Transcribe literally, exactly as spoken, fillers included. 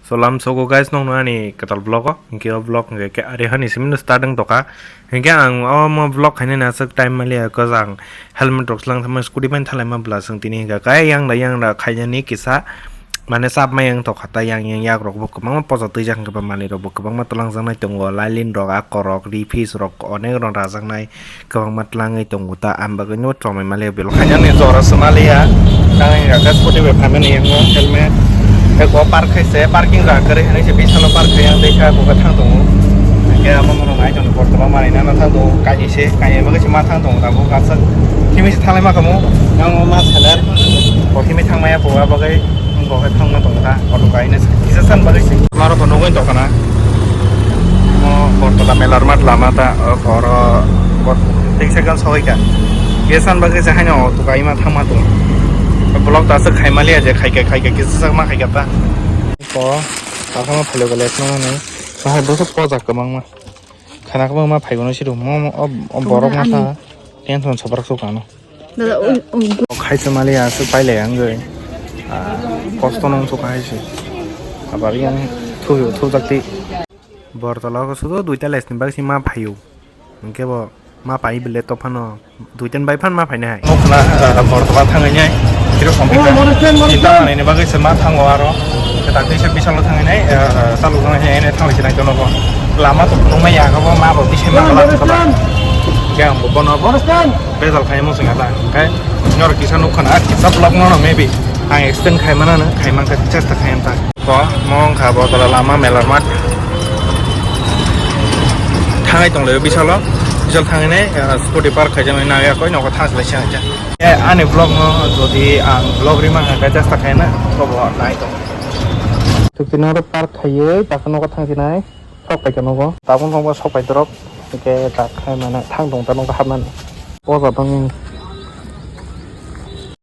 Salam sogo guys, nokno ani kwtal vlog o. Hinkhe o vlog hinkhe khe ari hani simi no start wng tokha. Hinkhe ang o mo vlog khainani aswk time maliya, cause ang helmet rok swlang thangma, scooty bai thalaima bwla chwng tini hinkha khe yang da yang da khainani kisa mane chap mai wng tokha, ta yang yang yak rok bo kwbangma poja twijak hinkhe ba manwi rok bo kwbangma twlangjaknai tongo, lailin rok, akorok, rifis rok onek rok rajaknai. Kwbangma twlangwi tongo ta, ang bagwino chomwi maliya belok. Khainani jora se maliya, tangwi raka scooty bai phaimani yango helmet. Eko park khaise, parking jaga kwrwi hinwi se bisalo park khai, ang tei kha buka thang tongo. Hingke amo mono nai tongo, bortoma manwi nana thang tongo, kainwi se, kainwi bagwi se ma thang tongo, tabuk aswk. Kimi se thalai ma kamo, yang ma seller. Bo kimi thang maya buka bagwi. Bo hai thangma tongo ta, auto kaina se. Kisa san bagwi se. Maro to nugwi tongkha na. Mo Bortola melar mat lama ta, o koro, bo, tik second sogwi ka. Kisa san bagwi se haino auto kaima thangma tongo. Vlog ta se khaima liya je khaika, khaika, kisa sak ma khaika ta. Ko, ta thangma phalo gale thangma ni. Bahai bo se pojak kwbangma. Khana kwbangma phaibo no siro. Mo, mo, o, o borok ma sa. Tension sabrak sok ano. Dada, un, un. Khaisa mali aswk pailai ang joi. Ah, kosto nung sukha hai se. Abar yang thu, thu jakti. Bortola ko sudo duita les ni bagsi ma phayu. Hingke bo ma pai bile to phano. Duitan bai phan ma phainai hai. Nukla, ah, Bortola thangai nai. Kiro sompi ka. Kita manai ni bagwi se ma thango aro. Kita kisa bisalo thangai nai. Ah, salu thangai nai, ene thangai sinai tono ko. Lama to nung ma ya ko ma bo bisi ma la. Kya bo bono bo. Bezal khai mo singa ta. Kai nor kisa nuk khana kisa vlog no maybe. Ang extend khai mana na khai man ka chesta khai am ta. Ko mo wng kha bo tola lama melar mat. Thangai tong le bisalo. Bisal thangai ne, eh, scooty park khai jang na ya koi no ko thang lai siang ja. Eh, ani vlog no jodi ang vlog ri man ka chesta khai na ko bo nai tong. Tukti noro park khai ye ta no ko thang sinai. Sok pai khe nogo. Tabuk nogo sok pai dorop. Hingke tak khai mane thang tong ta nogo hapmani. O jabang